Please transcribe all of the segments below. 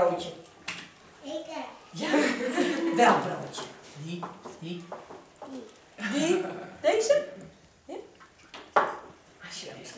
broodje? Ja, welk broodje? Die, die. Die. Deze? Ja? Alsjeblieft.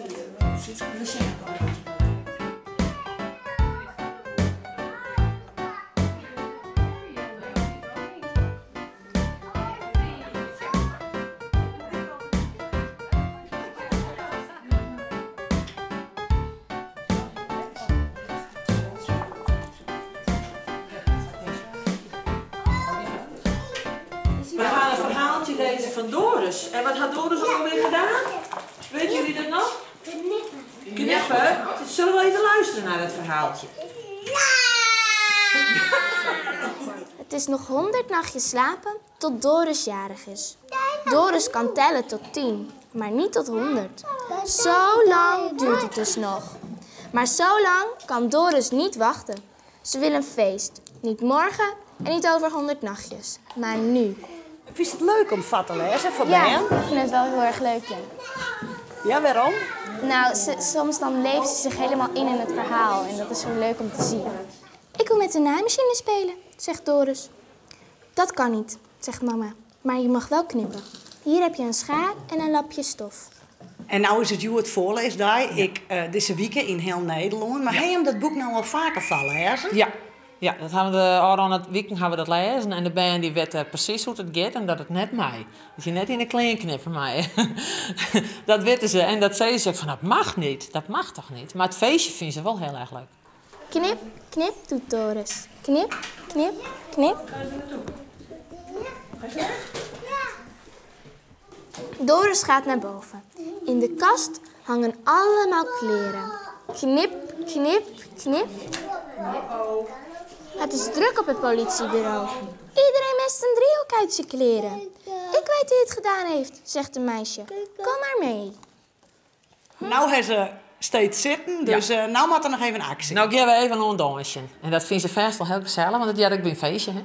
We gaan een verhaaltje lezen van Doris. En wat had Doris ook alweer gedaan? Weten jullie dat nog? Knippen. Knippen? Zullen we even luisteren naar het verhaaltje? Het is nog 100 nachtjes slapen tot Doris jarig is. Doris kan tellen tot 10, maar niet tot 100. Zo lang duurt het dus nog. Maar zo lang kan Doris niet wachten. Ze wil een feest. Niet morgen en niet over 100 nachtjes, maar nu. Vind je het leuk om vat te lezen voor Ja, bern? ik vind het wel heel erg leuk, ja. Ja, waarom? Soms dan leeft ze zich helemaal in in het verhaal en dat is zo leuk om te zien. Ik wil met de naaimachine spelen, zegt Doris. Dat kan niet, zegt mama, maar je mag wel knippen. Hier heb je een schaar en een lapje stof. En nou is het Joert voorleesdag. Ik deze week in heel Nederland. Maar heb je hem dat boek nou al vaker vallen, hè? Ja. Ja, dat hebben we de aan het weekend gaan we dat lezen. En de band die weet precies hoe het gaat en dat het net mij. Dat je net in de kleen knipt van mij. Dat weten ze. En dat zeiden ze van, dat mag niet. Dat mag toch niet? Maar het feestje vinden ze wel heel erg leuk. Knip, knip, doet Doris. Knip, knip, knip. Doris gaat naar boven. In de kast hangen allemaal kleren. Knip, knip, knip. Het is druk op het politiebureau. Iedereen mist een driehoek uit zijn kleren. Ik weet wie het gedaan heeft, zegt een meisje. Kom maar mee. Nou heeft ze steeds zitten, dus nou moet er nog even actie. Nou geven we even een dansje. En dat vindt ze vast wel heel gezellig, want het jaar ik ben een feestje, hè?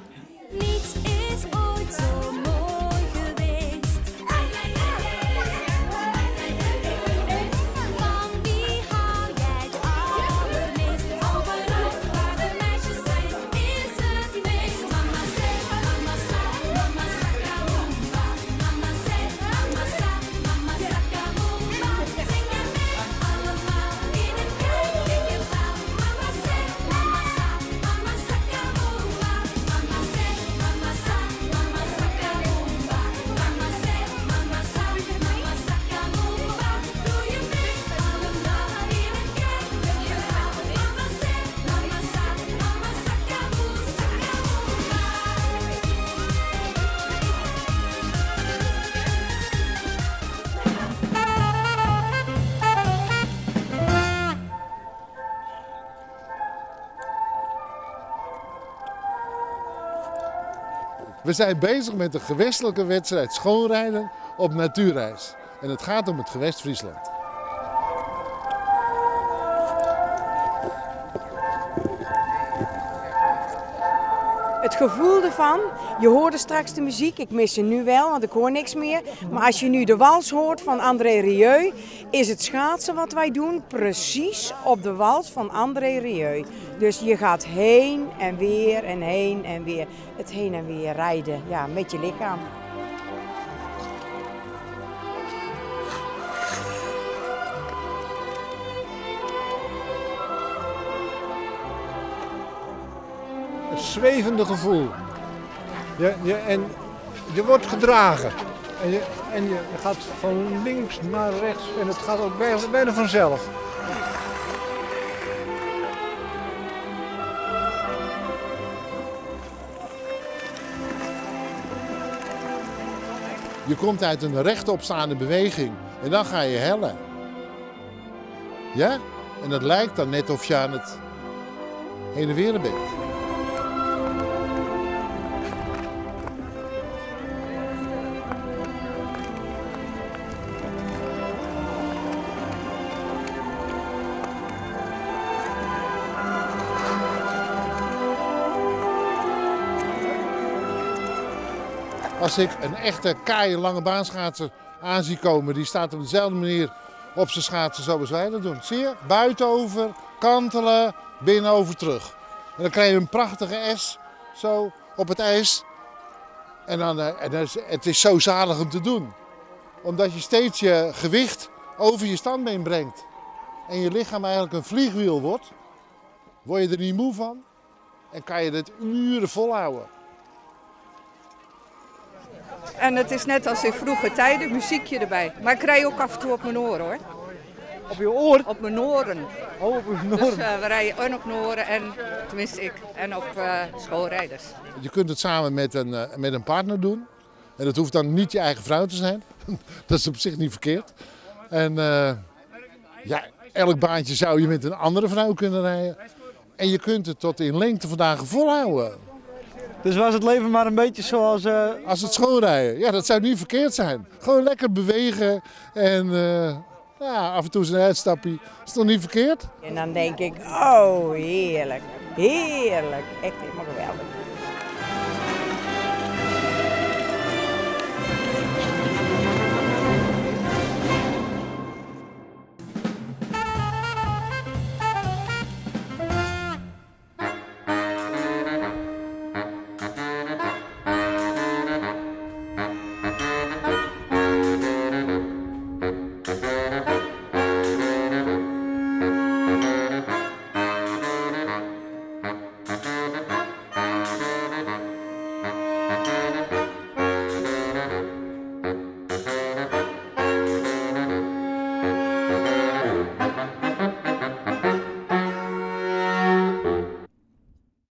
Niets is ooit zo mooi geweest. Van wie hou jij het allermeest? Overal waar de meisjes zijn, is het feest. Mama zei, mama sa, mama sakaroomba. Mama zei, mama sa, mama sakaroomba. Zing je mee allemaal in een kerkentaal. Mama zei, mama sa, mama sakaroomba. Mama zei, mama sa, mama sakaroomba. Mama zei, mama sa, mama sakaroomba. Doe je mee allemaal in een kerkentaal. Mama zei, mama sa, mama sakaroom, sakaroomba. We zijn bezig met de gewestelijke wedstrijd schoonrijden op natuurijs. En het gaat om het gewest Friesland. Het gevoel ervan, je hoorde straks de muziek, ik mis ze nu wel, want ik hoor niks meer. Maar als je nu de wals hoort van André Rieu, is het schaatsen wat wij doen precies op de wals van André Rieu. Dus je gaat heen en weer en heen en weer. Het heen en weer rijden, ja, met je lichaam. Het zwevende gevoel. En je wordt gedragen. En je gaat van links naar rechts en het gaat ook bijna vanzelf. Je komt uit een rechtopstaande beweging en dan ga je hellen. Ja? En dat lijkt dan net of je aan het heen en weer bent. Als ik een echte kaaie lange baanschaatser aan zie komen, die staat op dezelfde manier op zijn schaatsen zoals wij dat doen. Zie je? Buitenover, kantelen, binnenover, terug. En dan krij je in prachtige S zo op it ijs. En dan, en dan is, het is zo zalig om te doen. Omdat je steeds je gewicht over je standbeen brengt. En je lichaam eigenlijk een vliegwiel wordt. Word je er niet moe van. En kan je het uren volhouden. En het is net als in vroege tijden, muziekje erbij. Maar ik rij ook af en toe op mijn oren hoor. Op je oor? Op mijn oren. Oh, op je oren. Dus we rijden en op Noren en, tenminste ik, en op schoolrijders. Je kunt het samen met een partner doen. En dat hoeft dan niet je eigen vrouw te zijn. Dat is op zich niet verkeerd. En ja, elk baantje zou je met een andere vrouw kunnen rijden. En je kunt het tot in lengte van dagen volhouden. Dus was het leven maar een beetje zoals... Als het schoolrijden, ja, dat zou niet verkeerd zijn. Gewoon lekker bewegen en ja, af en toe eens een uitstapje. Is toch niet verkeerd? En dan denk ik, oh heerlijk, heerlijk. Echt helemaal geweldig.